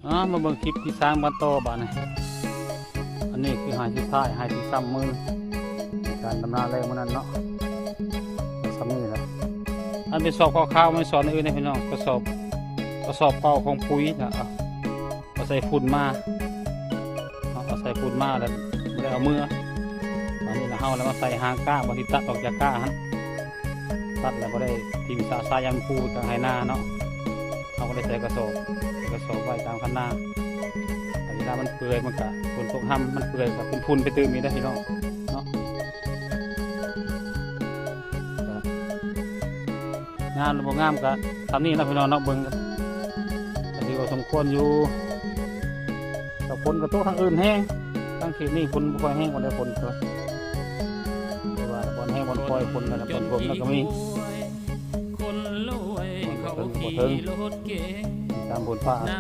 ອ່າ ມາເບິ່ງຄລິບທີ່ສາມກັນຕໍ່ບາດນີ້. ອັນນີ້ຄືໄຮ່ສຸດທ້າຍ ໄຮ່ທີ່ຊ້ຳມື ການດຳນາແລ້ງມື້ນັ້ນເນາະ. ຊ້ຳນີ້ແຫຼະ ອັນເປັນສອບຂາວໆ ມາສອນອື່ນໃຫ້ພີ່ນ້ອງ ກະສອບ ກະສອບເກົ່າຂອງປຸ໋ຍນະ ເອົາໃສ່ຝຸ່ນມາເນາະ ເອົາໃສ່ຝຸ່ນມາແລ້ວບໍ່ໄດ້ເອົາເມືອ. ບາດນີ້ລະເຮົາລະມາໃສ່ຫາງກ້າ ບາດທີ່ຕັດອອກຈາກກ້າຫັ້ນ ຕັດແລ້ວບໍ່ໄດ້ຖິ້ມຊະຊາຍາມຄູກາງໄຮ່ນາເນາະ. ເຮົາກໍໄດ້ໃສ່ກະສອບ ໃສ່ກະສອບໄວ້ຕາມຄັນນາ. ເວລາມັນເປື່ອຍ ມັນກະ ຝົນຕົກຮຳ ມັນເປື່ອຍກະເປັນຝຸ່ນໄປຕື່ມອີກເດ້ພີ່ນ້ອງເນາະ. ງາມຫຼືບໍ່ງາມກະສ່ຳນີ້ລະພີ່ນ້ອງເນາະ ເບິ່ງກະຖືວ່າສົມຄວນຢູ່. ແຕ່ຝົນກະຕົກທາງອື່ນແຮງ ທາງເຂດນີ້ຝົນບໍ່ຄ່ອຍແຮງປານໃດ ຝົນກະ ແຕ່ວ່າບ່ອນແຮງບ່ອນຄ່ອຍ ຝົນກະ ຝົນຕົກແລ້ວກະມີ ບໍ່ເຖິງ ບໍ່ເຖິງ ຕາມຝົນຟ້າອາ